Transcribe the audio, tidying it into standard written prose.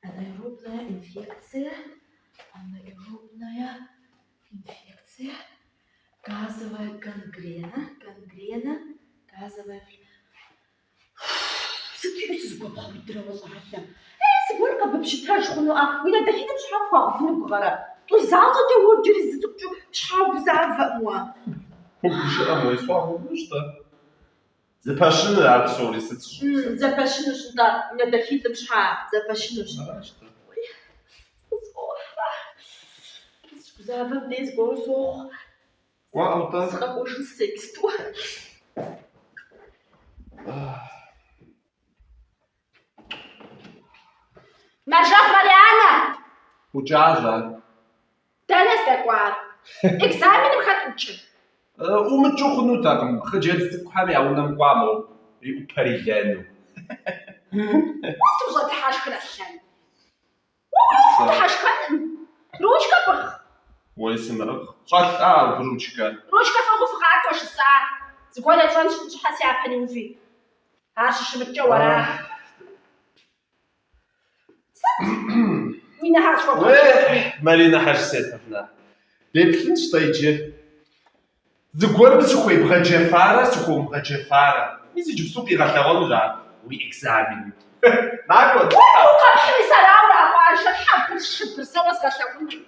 Анаэробная инфекция, анаэробная инфекция, газовая гангрена, гангрена, газовая Сыт иджы сызэгуэбгъэудрэ уэ щӏалэ? Ей, зыгуэр къэбыпщытэж хъунуӏэ? Уи нэ дахитӏым щхьэ пхуэгъэфыну угугъэрэ? Тӏу защӏэкӏэ уоджэри зы цӏыкӏукӏэ щхьэ угузавэӏым уэ? Угушыӏэм уей схуэгъэунущ-тӏэ. Зэпэщыныр ар псори сыт сщӏын? Зэпэщынущ, нтӏэ, уи нэ дахитӏым щхьэ зэпэщынущ. Аращ-тӏэ. Уей, къысфӏохьэ. Сыщыгузавэм дей зыгуэру сохъу. Кӏуэӏэу-тӏэ. Сыкъэкӏуэжын сэ иджыпсту. Мэржэхъу Марьянэ! ӏукӏащ ар. Дэнэ здэкӏуар? Экзаменым хэт ӏукӏыр? ӏумыкӏыу хъунутэкъым, хъыджэбз цӏыкӏухэм я унэм кӏуа моуэ и ӏупэр илэну. Уэ сыт ущӏэдыхьэшхыр, Аслъэн? Уэ уи ӏуэху дыхьэшхэнкъым. Ручкэ пӏыгъ? Уей сымыӏыгъ. Щӏэлъ-ӏэ абы ручкэ. Ручкэ фӏыгъыу фыкъакӏуэ, жысӏа. Зыгуэр етщӏэнщ, щӏыхьэ сяпэ ниуви. Ар щыщымыткӏэ уэра? Сыт? Уи нэхэр къысхуэбгъэплъыну? Уей, Маринэ Хьэжсетовна, деплъынщ-тӏэ иджы. Зыгуэрым сыхуебгъэджэфарэ сыхуомыгъэджэфарэ? Мис иджыпсту къигъэлъэгъуэнущ ар уи экзаменым. Накӏуэ, Уэ къэпхьми сэрауэ а къуажэр хьэбыр-шыбыр сэ уэзгъэлъэгъуну.